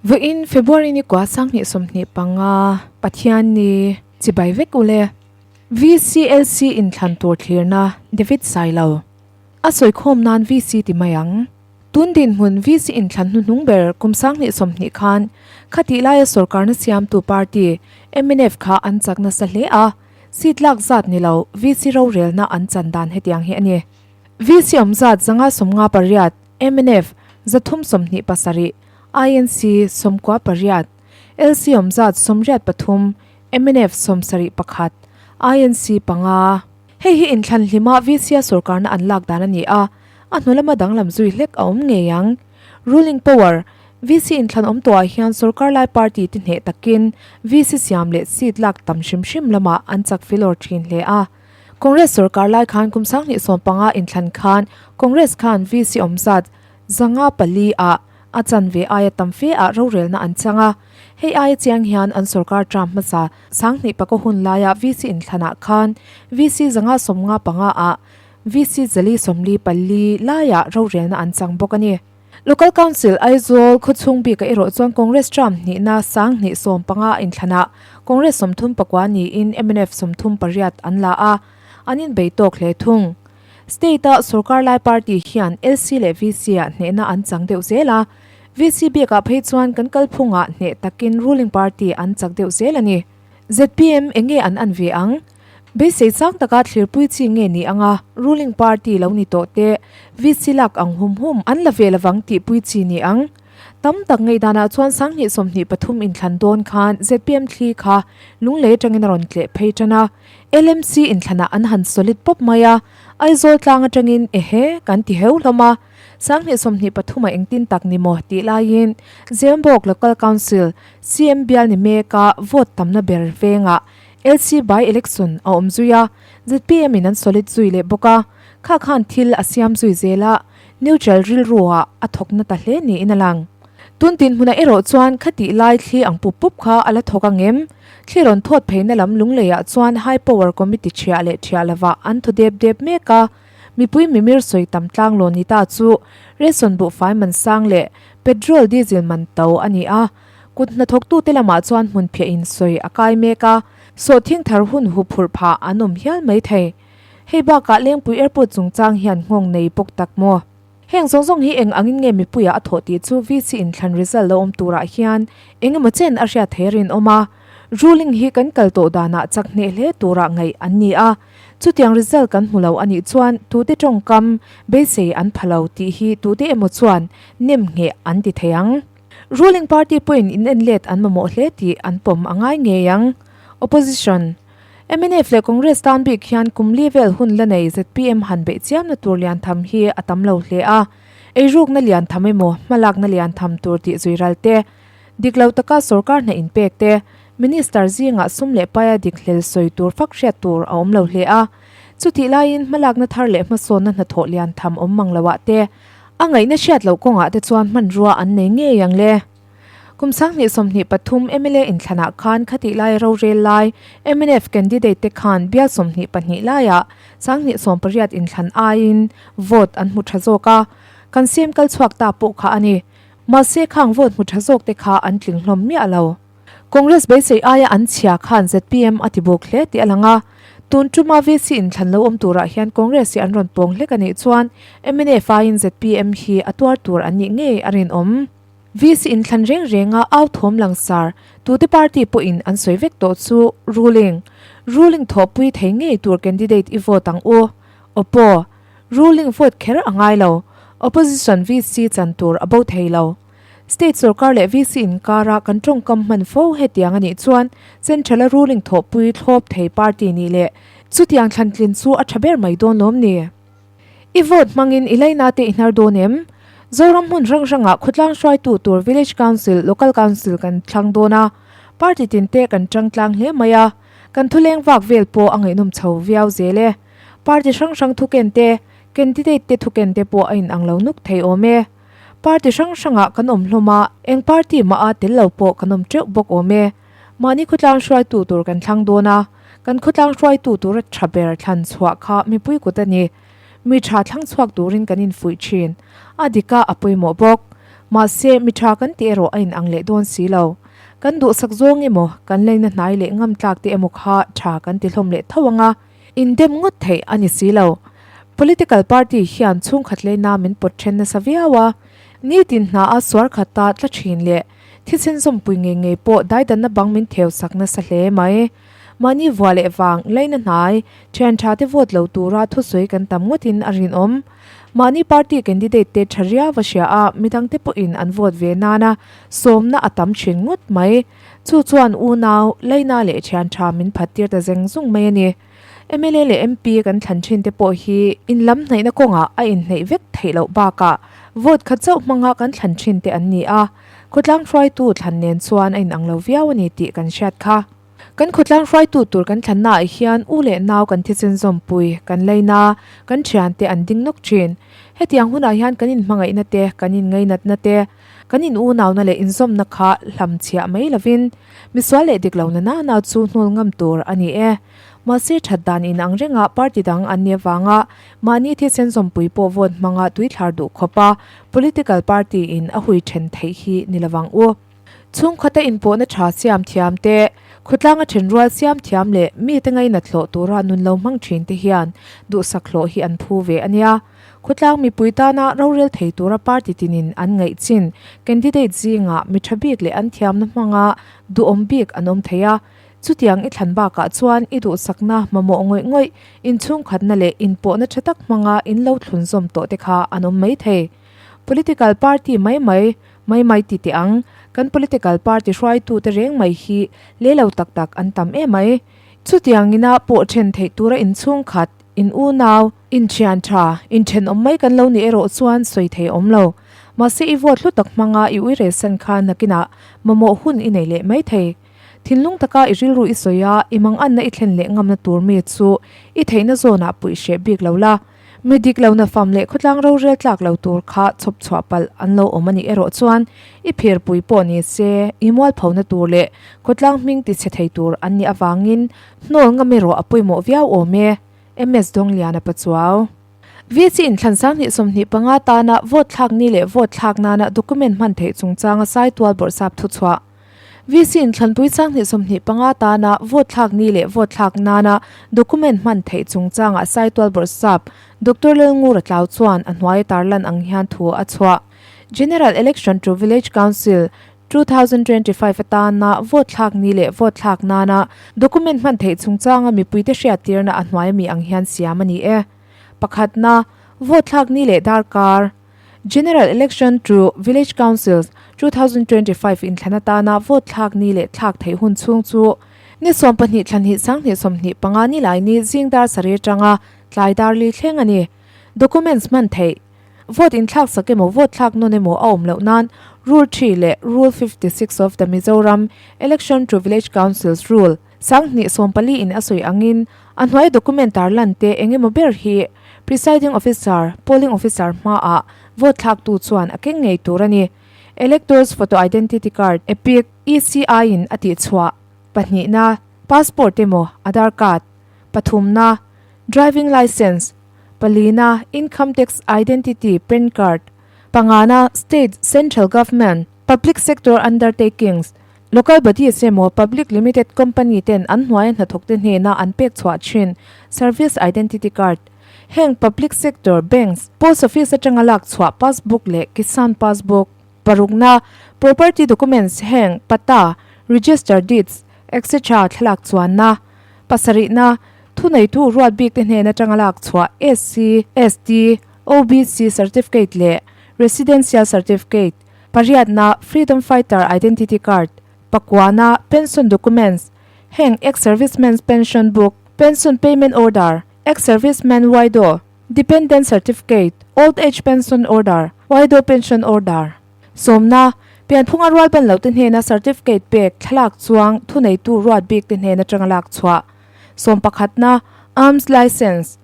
Vawiin February ni kua 2025 Pathianni chibai vek ule. VCLC inthlan tur thlirna David Sailo a sawikhawm nan VC ti mai ang. Tun dinhmun VC inthlan hnuhnung ber kum 2020 khan khatih laia sorkarna siamtu party mnf kha an chak nasa hle a, seat lak zat ni lo VC rorelna an chan dan hetiang hi a ni. VC awm zat 158, mnf 327, INC 98, LC awm zat 83, mnf 71, INC panga. Hei hi inthlan hlima VC-a sorkarna an lak dan a ni a, a hnu lama danglam zui hlek a awm ngei ang. Ruling power, VC inthlan awm tawhah hian sorkar lai party te hneh takin VC siam leh seat lak tam hrim hrim lamah an chak filawr thin hle a. Congress sorkar lai khan kum 2015 inthlan khan Congress khan VC awm zat 504 ah a chanve aia tam fe ah rorelna an chang a. Hei aia chiang hian an sorkar term hmasa 2009 hun laia VC inthlanah khan VC 155 ah VC 444 laiah rorelna an chang bawk a ni. Local Council Aizawl khawchhung bikah erawh chuan Congress term hnihna 2015 inthlanah Congress 39 niin mnf 38 an la a, an inbei tawk hle thung. State-a sorkar lai party hian LC leh VC-ah hnehna an chang deuh zel a, VC bikah phei chuan kan kalphungah hneh takin ruling party an chak deuh zel a ni. Zpm enge an an ve ang? Beisei chang taka thlirpui chi nge ni anga ruling party lo ni tawh te VC lak ang hum hum an la ve lovang tihpui chi ni ang. Tam tak ngaihdanah chuan 2023 inthlan dawn khan zpm thli kha lunglei atangin a rawn tleh phei tan a, LMC inthlanah an han solid pawp mai a, Aizawl tlang atangin ehe kan ti heu hlawm a, 2023 a engtin tak ni maw tih laiin Zembawk Local Council CM bial ni meka vote tamna ber vengah LC by election a awm zui a, zpm in an solid zui leh bawk a, kha khan thil a siam zui zel a, neutral rilru ah a thawk na ta hle niin a lang. Tun dinhmunah erawh chuan khatih lai thli ang pup pup kha a la thawk ang em? Thli rawn thawt pheina lam lunglei ah chuan High Power Committee thiah leh thiah lovah an thaw dep dep mek a, mipui mimir sawi tam tlang law ni ta chu ration buhfai man sang leh petrol diesel man to a ni a, Kut hnathawktute lamah chuan hmunphiah in sawi a kai mek a, sawhthing thar hun hup phurh phah an awm hial mai thei. Hei bakah Lengpui Airport chungchang hian nghawng nei bawk tak maw? Heng zawng zawng hi eng angin nge mipuiah a thawh tih chu VC inthlan result lo awm turah hian eng emaw chen a hriat thei rinawm a. Ruling hi kan kal tawh danah chak hneh hle turah ngaih an ni a, chutiang result kan hmu lo a nih chuan tute tawngkam beisei an pha lo tih hi tute emaw chuan nem ngheh an ti thei ang. Ruling party pawhin in en let an mamawh hle tih an pawm a ngai ngei ang. Opposition, mnf leh Congress tan bik hian kum li vel hun la nei zpm han beih chiamna tur lian tham hi a tam lo hle a. Eirukna lian tham emaw, hmalakna lian tham tur tih zui ral te, dik lo taka sorkar hna inpek te, Minister zingah sum leh paia dik hlel sawi tur fak hriat tur a awm lo hle a. Chutih laiin hmalakna thar leh hmasawnna hnathawh lian tham awm mang loah te, A ngaihna hriat loh kawngah te chuan hmanrua an nei ngei ang le. Kum 2023 mla inthlanah khan khatih lai rorel lai mnf candidate te khan bial 22 laiah 2018 inthlan aiin vote an hmu tha zawk a, kan CM kal chhuak ta pawh kha a ni. Mahse khang vote hmu tha zawk te kha an tling hlawm miah lo. Congress beisei aia an chhia khan zpm a ti buk hle tih a lang a, tun tuma VC inthlan lo awm turah hian Congress hi an rawn pawng hlek a nih chuan mnf aiin zpm hi a tuar tur an nih ngei a rinawm. VC inthlan reng renga au thawm langsar tute party pawhin an sawi vek tawh chu ruling ruling thawhpui thei ngei tur candidate i vote ang u. Oppo, ruling vote kher a ngai lo, opposition VC chan tur a bo thei lo. State sorkar leh VC inkara kan tawngkam hman fo hetiang a nih chuan Central-a ruling thawhpui thlawp thei party nih leh chutiang thlantlin chu a tha ber mai dawn lawm ni? I vote hmangin i laina te i hnar dawn em? Zoram hmun hrang hrangah khawtlang hruaitu tur Village Council, Local Council kan thlang dawn a, party tin te kan tang tlang hle mai a, kan thuleng vak vel pawh a ngaihnawm chho viau zel e. Party hrang hrang thuken te, candidate te thuken te pawh a inang lo nuk thei awm e. Party hrang hrangah kan awm hlawm a, eng party mah a tel lo pawh kan awm teuh bawk awm e. Mahni khawtlang hruaitu tur kan thlang dawn a, kan khawtlang hruaitu tura tha ber thlan chhuah kha mipui kut a ni. Mi tha thlang chhuak turin kan infuih thin. A dika a pawimawh bawk. Mahse, mi tha kan tih erawh a inang leh dawn si lo. Kan duhsak zawng emaw, kan leina hnai leh ngam tlak te emaw kha tha kan ti hlawm leh tho ang a, indem ngawt theih a ni si lo. Political party hian chhungkhat leina min pawt then nasa viau a, nitin hna a suar khata tla thin leh thisen zawmpui ngei ngei pawh daidanna bang min theu sak nasa hle mai. Mahni vua leh vang leina hnai, thian tha te vote lo tura thusawi kan tam ngawtin a rinawm. Mahni party candidate te tha riau a hria a, midangte pawhin an vote ve nana sawmna a tam thin ngawt mai. Chu chuan unau, Leina leh thian tha min phat tir ta zeng zung mai a ni. Mla leh MP kan thlan thin te pawh hi in lam hnaihna kawngah a inhneih vek theih loh bakah vote khat chauh hmanga kan thlan thin te an ni a, khawtlang hruaitu thlan nen chuan a inang lo viau a ni tih kan hriat kha. Kan khawtlang hruaitu tur kan thlannaah hian u leh nau kan thisen zawmpui, kan leina, kan thiante an ding nawk thin. Hetiang hunah hian kan inhmangaihna te, kan inngainatna te, kan in unauna leh inzawmna kha hlamchhiah mai lovin misual leh dik lohna nana chu hnul ngam tur a ni e. Mahse that dan inang renga party dang an nih avanga mahni thisen zawmpui pawh vote hmanga tuithlar duh khawpa political party in a hui then theih hi ni lovang u. Chhungkhata inpawhna tha siam thiam te, khawtlanga thenrual siam thiam leh mite ngainat hlawh tura nun lo hmang thin te hian duhsak hlawh hi an phu ve a nia. Khawtlang mipui tana rorel thei tura party tinin an ngaih chin candidate zingah mi tha bik leh an thiamna hmanga duhawm bik an awm thei a. Chutiang i thlan bakah chuan i duhsakna mamawh ngawih ngawih, inchhungkhatna leh inpawhna tha tak hmanga in lo thlunzawm tawh te kha an awm mai thei. Political party mai mai Mai mai ti teh ang, kan political party hruaitute reng mai hi le lo tak tak an tam em mai. Chutiang ina pawh then theih tura inchhungkhat, in unau, inthian tha, inthenawm mai kan lo nih erawh chuan sawi thei awm lo. Mahse i vote hlu tak hmanga i uire san kha nakinah mamawh hun i nei leh mai thei. Thinlung taka i rilru i sawi a, i manganna i thlen leh ngamna tur mi chu i theihna zawnah puih hreh bik lo la. Mi dik lohna fam leh khawtlang rorel tlak lo tur kha chhawp chhuah palh an lo awm a nih erawh chuan i phirpui pawh ni se, i mualphona tur leh khawtlang hming ti chhe thei tur an nih avangin hnawl ngam erawh a pawimawh viau awm e, MS Dawngliana Pachuau. VC inthlan 2025 tana vote thlak ni leh vote thlak nana document hman theih chungchanga Saitual Bawrhsap thuchhuah. VC inthlanpui 2025 tana vote thlak ni leh vote thlak nana document hman theih chungchangah Saitual Bawrhsap Doctor Lalngura Tlau chuan a hnuai tarlan ang hian thu a chhuah. General Election to Village Council 2025 atana vote thlak ni leh vote thlak nana document hman theih chungchanga mipuite hriattirna a hnuai ami ang hian siam a ni e. Pakhatna, vote thlak ni leh darkar. General Election to Village Councils 2025 inthlan atana vote thlak ni leh thlak theih hun chhung chu ni 12 thla hnih 2025 ni lai ni zing dar sarih atanga tlai dar li thleng a ni. Documents hman theih, Vote inthlak sak emaw vote thlak nawn emaw a awm loh nan Rule 3 leh Rule 56 of the Mizoram Election to Village Councils Rule 2014 in a sawi angin a hnuai document tarlan te eng emaw ber hi Presiding Officer, Polling Officer hmaah vote thlaktu chuan a keng ngei tur a ni. Electors Photo Identity Card, EPIC, ECI in a tihchhuah pahnihna, Passport emaw Aadhaar Card pathumna, Driving Licence palina, Income Tax Identity PAN Card pangana, State, Central Government, Public Sector Undertakings, Local bodies emaw public limited company ten an hnuaia hnathawkte hnena an pek chhuah thin Service Identity Card, heng public sector banks, post office atanga lak chhuah passbook leh Kisan passbook, parukna, property documents heng patta, register deeds, etc thlalak chuanna, pasarihna, thuneitu ruat bikte hnen atanga lak chhuah SC, ST, OBC certificate leh Residential certificate, Pariatna, Freedom Fighter Identity Card, Pakuana, Pension Documents, heng Ex-Servicemen's Pension Book, Pension Payment Order, Ex-Serviceman Widow, Dependent Certificate, Old Age Pension Order, Widow Pension Order. Sawmna, Pianphunga rual ban lote hnena certificate pek thlalak chuang thuneitu ruat bikte hnen atanga lak chhuah. Sawmpakhatna, Arms Licence.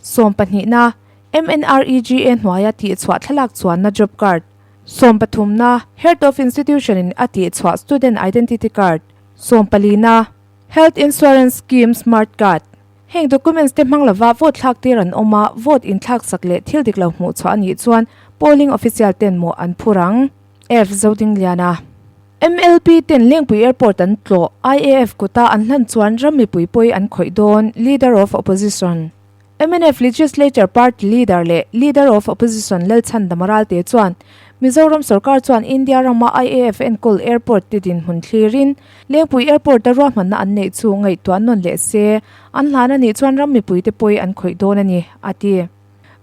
Sawmpahnihna, MNREGA hnuaia tihchhuah thlalak chuanna job card. Sawmpathumna, Head of Institution in a tihchhuah Student Identity Card. Sawmpalina, Health Insurance Scheme Smart Card. Heng documents te hmang lova vote thlak tir an awm a, vote inthlak sak leh thil dik lo hmuh chhuah a nih chuan polling official ten mawh an phur ang. F Zodingliana. MLP ten Lengpui Airport an tlawh, IAF kuta an hlan chuan ram mipui pawi an khawih dawn, Leader of Opposition. Mnf Legislature Party Leader leh Leader of Opposition Lalchhandama Ralte chuan Mizoram sorkar chuan India rama IAF enkawl airport te dinhmun thlirin Lengpui Airport-a ruahmanna an neih chu ngaihtuah nawn leh se, an hlan a nih chuan ram mipuite pawi an khawih dawn a ni, a ti.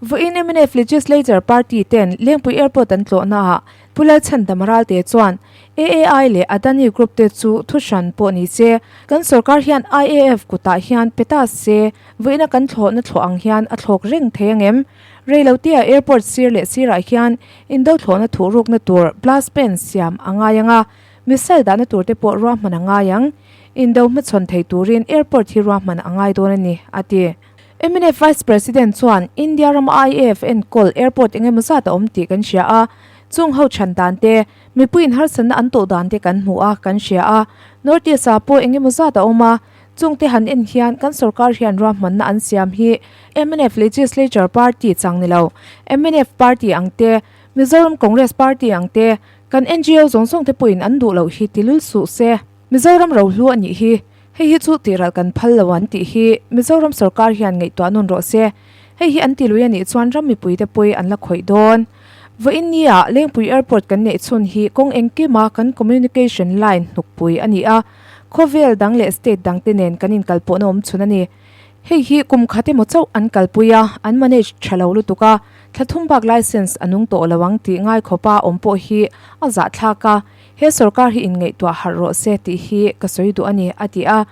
Vawiin mnf Legislature Party ten Lengpui Airport an tlawhnaah Pu Lalchhandama Ralte chuan AAI leh Adani Group te chu thu hran pawh ni se, kan sorkar hian IAF kutah hian pe ta se, vawiina kan thlawhna thlawh ang hian a thlawk reng thei angem? Reilotea airport sir leh sirah hian indo thlawhna thuhrukna tur blast pen siam a ngai ang a, missile dahna tur te pawh ruahman a ngai ang. Indo hmachhawn thei turin airport hi ruahman a ngai dawn a ni, a ti. Mnf Vice President chuan India rama IAF enkawl airport eng emaw zat a awm tih kan hria a, chung ho chhan dan te, mipuiin harsatna an tawh dan te kan hmu a, kan hria a. North East ah pawh eng emaw zat a awm a, chung te han en hian kan sorkar hian ruahmanna an siam hi mnf Legislature Party chang ni lo, mnf Party ang te, Mizoram Congress Party ang te, kan NGO zawng zawng te pawhin an duh loh hi ti lul suh se. Mizoram rohlu a nih hi. Hei hi chu tihral kan phal lo an tih hi Mizoram sorkar hian ngaihtuah nawn rawh se. Hei hi an ti lui a nih chuan ram mipuite pawi an la khawih dawn. Vawiin nia Lengpui Airport kan neih chhun hi kawng engkima kan communication line hnukpui a ni a, khawvel dang leh state dangte nen kan inkalpawhna awm chhun a ni. Hei hi kum khat emaw chauh an kalpui a, an manage tha lo lutuk a, thla thum bak license a nung tawh lo ang tih ngai khawpa awm pawh hi a zahthlak a, He sorkar hi inngaihtuah harh rawh se tih hi ka sawi duh a ni, a ti a.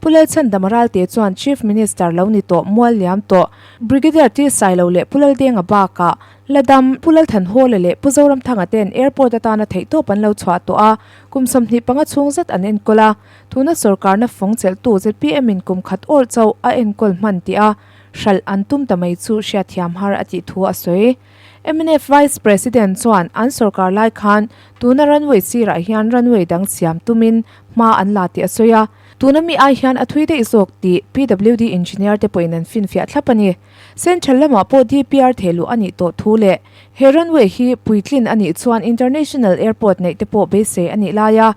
Pu Lalchhandama Ralte chuan Chief Minister lo ni tawh mual liam tawh Brigadier T Sailo leh Pu Laldenga bakah Ladam, Pu Lalthanhawla leh Pu Zoramthanga ten airport atana theihtawp an lo chhuah tawh a, kum 25 chhung zet an enkawl a. Tuna sorkarna fawng chelhtu zpm in kum khat awrh chauh a enkawl hman tih a hralh an tum ta mai chu hriatthiam har a tih thu a sawi. Mnf Vice President chuan an sorkar lai khan tuna runway sirah hian runway dang siam tumin hma an la tih a sawi a, tuna mi ai hian a thui daih zawk tih PWD engineer te pawhin an finfiah thlap a ni. Central lamah pawh DPR thehluh a nih tawh thu leh he runway hi puitlin a nih chuan International Airport neih te pawh beisei a nih laia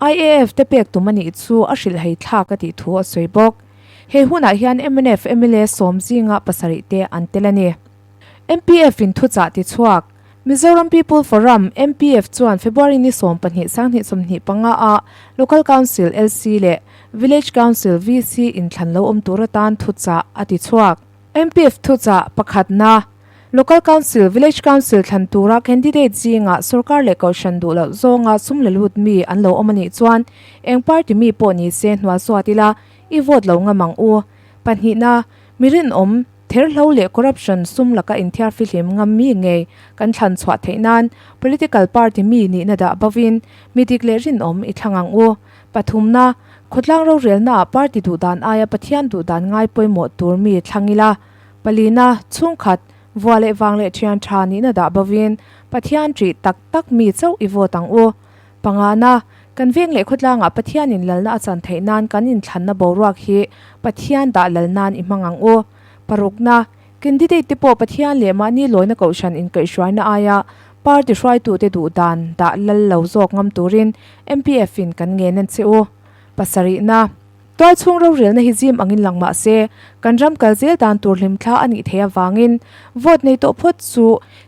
IAF te pek tum a nih chu a hrilhhei thlak a tih thu a sawi bawk. He hunah hian mnf mla sawm zinga pasarih te an tel a ni. MPF in thuchah tichhuak. Mizoram People Forum, MPF, chuan February ni 12 2025 a Local Council, LC, leh Village Council, VC, inthlan lo awm tur atan thuchah a tichhuak. MPF thuchah pakhatna, Local Council, Village Council thlan tura candidate zingah sorkar leh kohhran duh loh zawnga sum la lut mi an lo awm a nih chuan eng party mi pawh ni se hnualsuat ila i vote lo ngam ang u. Pahnihna, mi rinawm, Therhlo leh corruption sum laka inthiar fihlim ngam mi ngei kan thlan chhuah theih nan political party mi nihna dah bovin mi dik leh rinawm i thlang ang u. Pathumna, khawtlang rorelnaah party duhdan aia Pathian duhdan ngai pawimawh tur mi thlang ila. Palina, chhungkhat, vua leh vang leh thian tha nihna dah bovin Pathian ṭih tak tak mi chauh i vote ang u. Pangana, kan veng leh khawtlangah Pathianin lalna a chan theih nan kan inthlanna boruak hi Pathian dah lal nan i hmang ang u. Parukna, candidate te pawh Pathian leh mahni lawina kohhran inkaihhruaina aia party hruaitute duh dan dah lal lo zawk ngam turin MPF in kan ngen an che u. Pasarihna, Tualchhung rorelna hi zim angin lang mah se, kan ram kal zel dan tur hlimthla a nih theih avangin vote nei tawh phawt chu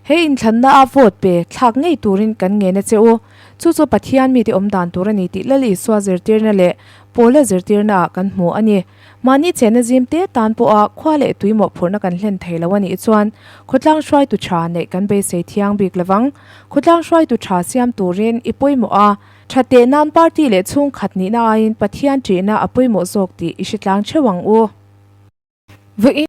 he inthlanna a vote pe thlak ngei turin kan ngen a che u. Chu chu Pathian mite awm dan tur a ni tih Lal Isua zirtirna leh Paula zirtirna ah kan hmu a ni. Mahni chenna zim te tan pawha khua leh tui mawhphurhna kan hlen thei lo a nih chuan khawtlang hruaitu tha neih kan beisei thiang bik lovang. Khawtlang hruaitu tha siam turin i pawimawh a. Tha teh nan party leh chhungkhat nihna aiin Pathian ṭihna a pawimawh zawk tih i hre tlang theuh ang u. Vawiin.